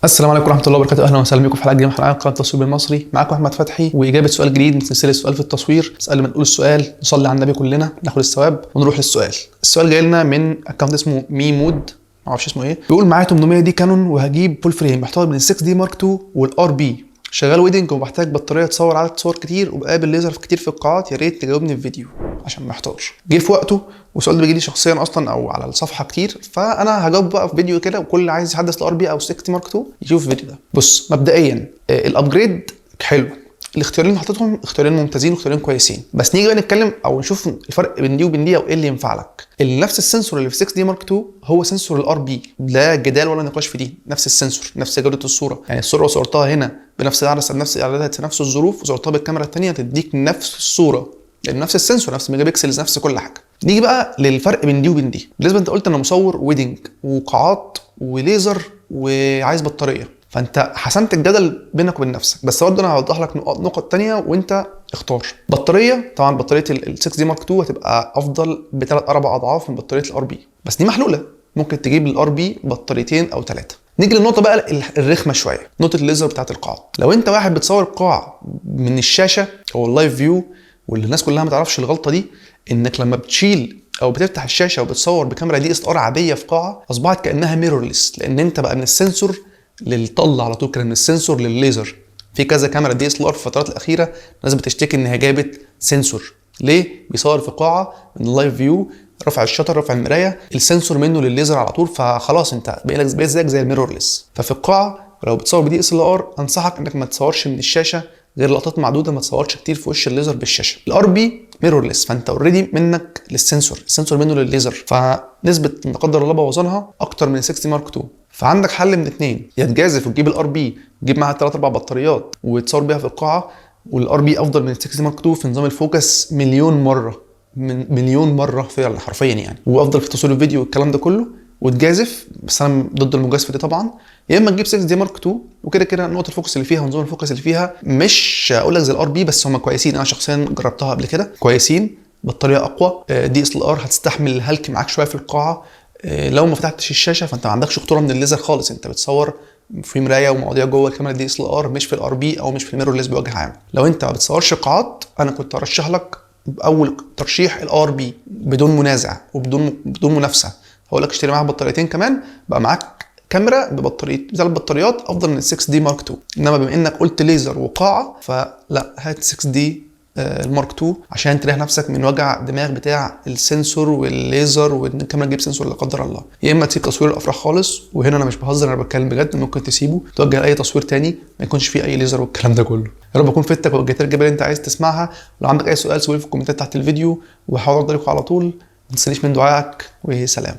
السلام عليكم ورحمة الله وبركاته، اهلا وسهلا بكم في حلقة جديدة من حلقات قناة التصوير بالمصري. معاكم احمد فتحي واجابه سؤال جديد من سلسلة سؤال في التصوير. بس قبل ما نقول السؤال نصلي على النبي كلنا، ناخد الثواب ونروح للسؤال. السؤال جاي لنا من account اسمه مي مود، ما اعرفش اسمه ايه. بيقول معايا 800 D كانون وهجيب full frame، محتار بين 6 D Mark 2 وال RP، شغال wedding وبحتاج بطارية تصور عدد صور كتير وبقابل ليزر كتير في القاعات، يا ريت تجاوبني في فيديو عشان محتار. جه في وقته، والسؤال ده بيجي لي شخصيا اصلا او على الصفحة كتير، فانا هجاوب بقى في فيديو كده، وكل اللي عايز يحدث ال RP او 6 Mark 2 يشوف الفيديو ده. بص، مبدئيا ال upgrade حلو، الاختيارين اللي حطيتهم اختيارين ممتازين واختيارين كويسين، بس نيجي بقى نتكلم او نشوف الفرق بين دي وبين دي او ايه اللي ينفع لك. نفس ال sensor اللي في 6 D Mark 2 هو sensor ال RP، لا جدال ولا نقاش في دي، نفس ال sensor، نفس جوده الصوره. يعني الصورة لو صورتها هنا بنفس العدسة بنفس الاعدادات في نفس الظروف وصورتها بالكاميرا الثانية تديك نفس الصوره، لان نفس ال sensor، نفس megapixels، نفس كل حاجة. نيجي بقى للفرق بين دي وبين دي. بالنسبة انت قلت انا مصور wedding وقاعات وليزر وعايز بطاريه، فانت حسمت الجدل بينك وبين نفسك، بس برضه انا هوضح لك نقط تانية وانت اختار. بطاريه، طبعا بطارية ال 6 D Mark 2 هتبقى افضل بثلاث اربع اضعاف من بطارية ال RP، بس دي محلوله، ممكن تجيب ال RP بطاريتين او ثلاثة. نيجي للنقطة بقى الرخمه شويه، نقطة الليزر بتاعت القاعات. لو انت واحد بتصور قاعة من الشاشة او ال live view، واللي الناس كلها ما تعرفش الغلطة دي، انك لما بتشيل او بتفتح الشاشة وبتصور بكاميرا DSLR عادية في قاعه، اصبحت كانها mirrorless، لان انت بقى من ال sensor للطل على طول كده، من ال sensor للليزر. في كذا كاميرا DSLR في الفترات الاخيرة الناس بتشتكي انها جابت sensor. ليه؟ بيصور في قاعة من ال live view، رفع ال shutter، رفع المرايه، ال sensor منه للليزر على طول، فخلاص انت بقيت زيك زي ال mirrorless. ففي القاعة لو بتصور ب DSLR انصحك انك ما تصورش من الشاشة غير لقطات معدوده، ما تصورش كتير في وش الليزر بالشاشه. ال RP mirrorless، فانت already منك لل sensor، ال sensor منه للليزر، فنسبة لا قدر الله بوظانها اكتر من 6 Mark 2. فعندك حل من اتنين: يا تجازف وتجيب ال RP، تجيب معاها ثلاث اربع بطاريات وتصور بيها في القاعه، وال RP افضل من 6 Mark 2 في نظام ال focus مليون مره، من مليون مرة فعلا حرفيا يعني، وافضل في تصوير الفيديو والكلام ده كله، وتجازف، بس انا ضد المجازفة دي طبعا. يا اما تجيب 6 D Mark 2، وكده كده نقطة ال focus اللي فيها ونظام ال focus اللي فيها مش اقول لك زي ال RP، بس هم كويسين، انا شخصيا جربتها قبل كده، كويسين، بطارية اقوى، DSLR هتستحمل الهلك معاك شوية في القاعه. لو ما فتحتش الشاشة فانت ما عندكش خطورة من الليزر خالص، انت بتصور في مراية ومواضيع جوه الكاميرا DSLR، مش في ال RP او مش في ال mirrorless بوجه عام. لو انت ما بتصورش قاعات انا كنت ارشح لك اول ترشيح ال RP بدون منازع وبدون منافسه. هقول لك اشتري معاها بطاريتين كمان، بقى معاك كاميرا ببطاريه ثلاث بطاريات افضل من 6 D Mark 2. انما بما انك قلت ليزر وقاعه، فلا، هات 6 D ال Mark 2 عشان تريح نفسك من وجع دماغ بتاع ال sensor والليزر وان الكاميرا تجيب sensor لا قدر الله. يا اما تسيب تصوير الافراح خالص، وهنا انا مش بهزر، انا بتكلم بجد، ممكن تسيبه توجه لاي تصوير تاني ما يكونش فيه اي ليزر والكلام ده كله. يا رب اكون فدتك ووجهت لك الاجابة اللي انت عايز تسمعها. لو عندك اي سؤال سيبولي في الكومنتات تحت الفيديو وهحاول ارد عليكم على طول. ما تنسانيش من دعائك، وسلام.